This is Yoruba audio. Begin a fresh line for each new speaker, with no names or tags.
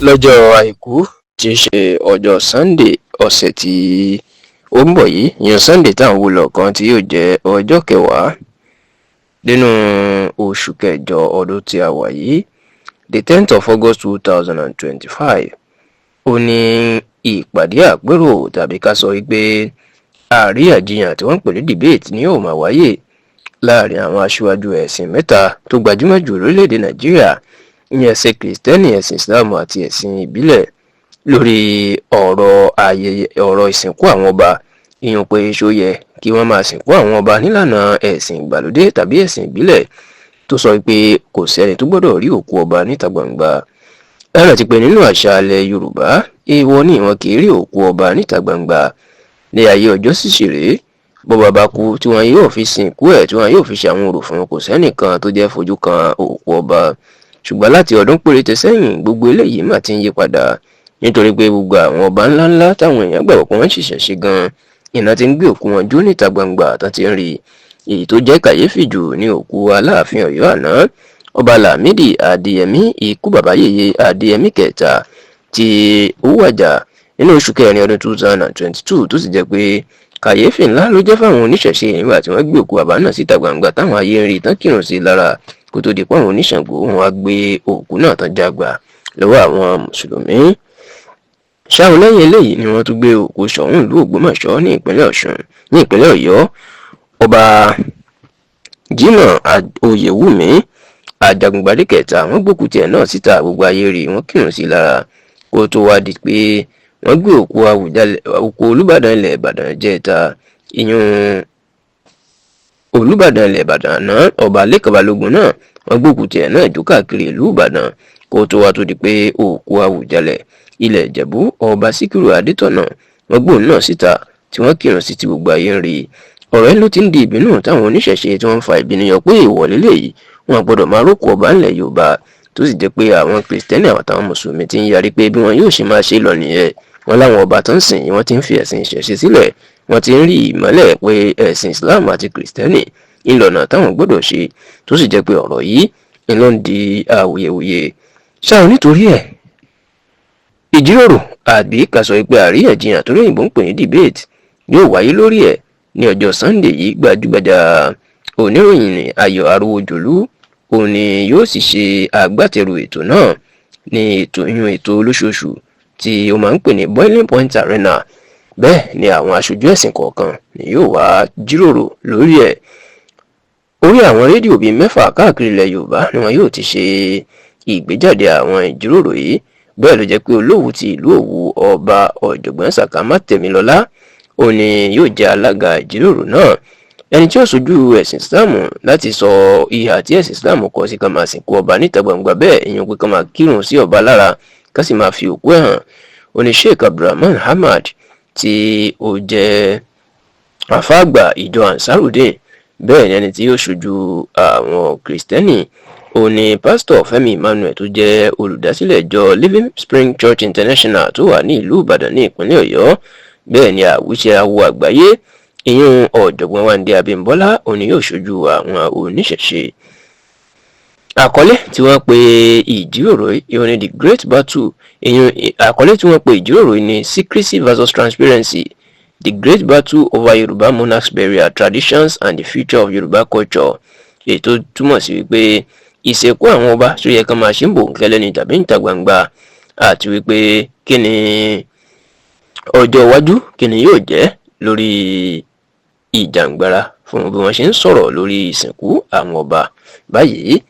Lọ́jọ́ Àìkú tí í ṣe ọjọ́ Sunday ọ̀sẹ̀ tí ó ń bọ̀ yìí, ìyẹn Sunday tá à ń wò lọ́ọ̀kan, tí yóò jẹ́ ọjọ́ 10 nínú oṣù kẹjọ ọdún tí a wà yìí, the 10th of August 2025, ó ní ìpàdé àpérò, tàbí ká sọ wípé àríyànjiyàn tí wọ́n ń pè ní debate, ni yóò máa wáyé láàrin àwọn aṣíwájú ẹ̀sìn mẹ́ta tó gbajúmọ̀ jù lórílẹ̀‐èdè Nàìjíríà, ìyẹn ẹ̀sìn Kìrìsìtẹ́nì, ẹ̀sìn Islam àti ẹ̀sìn ìbílẹ̀, lórí ọ̀rọ̀ ayẹyẹ ọ̀rọ̀ ìsìnkú àwọn ọba, ìyẹn pé ṣó yẹ kí wọ́n máa sìnkú àwọn ọba nílànà ẹ̀sìn ìgbàlódé tàbí ẹ̀sìn ìbílẹ̀, tó sọ pé kò sẹ́ni tó gbọ́dọ̀ rí òkú ọba níta gbangba. Ẹ rántí pé nínú àṣà ilẹ̀ Yorùbá, èèwọ̀ ni, wọn kì í rí òkú ọba níta gbangba. Ní ayé ọjọ́ sì ṣeré, bọ́ba bá kú, tí wọn yóò fi sìnkú ẹ̀, tí wọn yóò fi ṣe àwọn orò fún, kò sẹ́nìkan tó jẹ́ fojú kan òkú ọba. Ṣùgbọ́n láti ọdún péréte sẹ́yìn, gbogbo eléyìí mà ti ń yí padà, nítorí pé gbogbo àwọn ọba ńláńlá táwọn èèyàn gbàgbọ́ pé wọ́n ṣìṣẹ́ ṣe gan iná ti ń gbé òkú wọn jó níta gbangba tán ti ń rí. Èyí tó jẹ́ kàyéfì jù ní òkú Aláàfin Ọ̀yọ́ àná, Ọba Lámìdí Adéyẹmí, ikú bàbá yèyé Adéyẹmí kẹta, tí ó wàjà nínú oṣù kẹrin ọdún 2022, tó sì jẹ́ pé kàyéfì ńlá ló jẹ́ fáwọn oníṣẹ̀ṣe nígbà tí wọ́n gbé òkú bàbá náà síta gbangba, táwọn ayé ń rí tán kírun sí lára, kó tó di pé àwọn oníṣàngó wọn á gbé òkú náà tán jágbà lọ́wọ́ àwọn mùsùlùmí ṣáà. Lẹ́yìn eléyìí ni wọ́n tún gbé òkú Ṣọ̀ún ìlú Ògbómọ̀ṣọ́ ní ìpínlẹ̀ Ọ̀ṣun, ní ìpínlẹ̀ Ọ̀yọ́, Ọba Jimoh Oyèwùmí Àjàgùngbadé kẹta, wọ́n gbókù tiẹ̀ náà síta, gbogbo ayé rí, wọ́n kírun sí lára, kó tó wá di pé wọ́n gbé òkú Àwùjalẹ̀, òkú Olúbàdàn ilẹ̀ Ìbàdàn jẹ́ta, ìyún Olúbàdàn ilẹ̀ Ìbàdàn àná, Ọba Lẹ́kàn Balógun náà, wọ́n gbókù tiẹ̀ náà jó káàkiri ìlú Ìbàdàn, kó tó wá tó di pé òkú Àwùjalẹ̀ ilẹ̀ Ìjẹ̀bú, Ọba Síkírù Adétọ̀nà, wọ́n gbóhùn náà síta tí wọ́n kírun sí, tí gbogbo ayé ń rí. Ọ̀rọ̀ yìí ló ti ń di ìbínú táwọn oníṣẹ̀ṣe tí wọ́n ń fa ìbínú yọ pé ìwọlé lèyí, wọn gbọ́dọ̀ máa rókù ọba ńlẹ̀ Yorùbá, tó sì jẹ́ pé àwọn Kìrìsìtẹ́nì àtàwọn Mùsùlùmí ti ń yarí pé bí wọn yóò ṣe máa ṣe lọ nìyẹn. Wọn láwọn ọba tó ń sìn wọ́n ti ń fi ẹ̀sìn ìṣẹ̀ṣe sílẹ̀, wọ́n ti ń rí ìmọ́lẹ̀ pé ẹ̀sìn Islam àti Kìrìsìtẹ́nì ìlọ̀nà táwọn gbọ́dọ̀ ṣe, tó sì jẹ́ pé ọ̀rọ̀ yìí ń lọ ń di awuyewuye ṣáà. Nítorí ẹ̀, ìjíròrò, àbí ká sọ pé àríyànjiyàn tó lóyìnbó ń pè ní debate, yóò wáyé lórí ẹ̀ ní ọjọ́ Sunday yìí. Gbajúgbajà oníròyìn Ayọ̀ Arówójolú òun ni yóò sì ṣe agbátẹrù ètò náà ní ètò ìyún ètò olóṣooṣù tí ó máa ń pè ní Boiling Point Arena. Bẹ́ẹ̀ ni àwọn aṣojú ẹ̀sìn kọ̀ọ̀kan ni yóò wá jíròrò lórí ẹ̀. Orí àwọn rédíò bíi 6 káàkiri ilẹ̀ Yorùbá ni wọn yóò ti ṣe ìgbéjáde àwọn ìjíròrò yìí. Bẹ́ẹ̀ ló jẹ́ pé Olówu ti ìlú Òwu, Ọba Ọ̀jọ̀gbọ́n Sàká Mátẹ̀mílọ́lá, òun ni yóò jẹ́ alága ìjíròrò náà. Ẹni tí ó ṣojú ẹ̀sìn Islam láti sọ ìhà tí ẹ̀sìn Islam kọ sí ká máa sìnkú ọba níta gbangba bẹ́ẹ̀, ìyẹn pé ká máa kírun sí ọba lára, ká sì máa fi òkú ẹ̀ hàn, ó ní Sheikh Abdulrahman Ahmad, tí ó jẹ́ àfáàgbà ìjọ Ansarudeen. Bẹ́ẹ̀ ni ẹni tí yóò ṣojú àwọn Kìrìsìtẹ́nì, òun ni Pásítọ̀ Fẹ́mi Emmanuel, tó jẹ́ olùdásílẹ̀ ìjọ Living Spring Church International tó wà ní ìlú Ìbàdàn ní ìpínlẹ̀ Ọ̀yọ́. Bẹ́ẹ̀ ni àwíṣe awo àgbáyé, ìyún Ọ̀jọ̀gbọ́n Wándé Abímbọ́lá, òun ni yóò ṣojú àwọn oníṣẹ̀ṣe. Àkọlé tí wọ́n pe ìjíròrò yìí ní the great battle, ìyún àkọlé tí wọ́n pe ìjíròrò yìí ní "Secrecy versus Transparency: The Great Battle over Yorùbá Monarchs' Burial Traditions and the Future of Yorùbá Culture", èyí tó túmọ̀ sí wípé ìsìnkú àwọn ọba, tó yẹ kán máa ṣe ń bò kẹ́lẹ́ ní tàbí níta gbangba, àti wípé kí ni ọjọ́ iwájú, kí ni yóò jẹ́ lórí ìjàngbara fún bí wọ́n ṣe ń sọ̀rọ̀ lórí ìsìnkú àwọn ọba báyìí.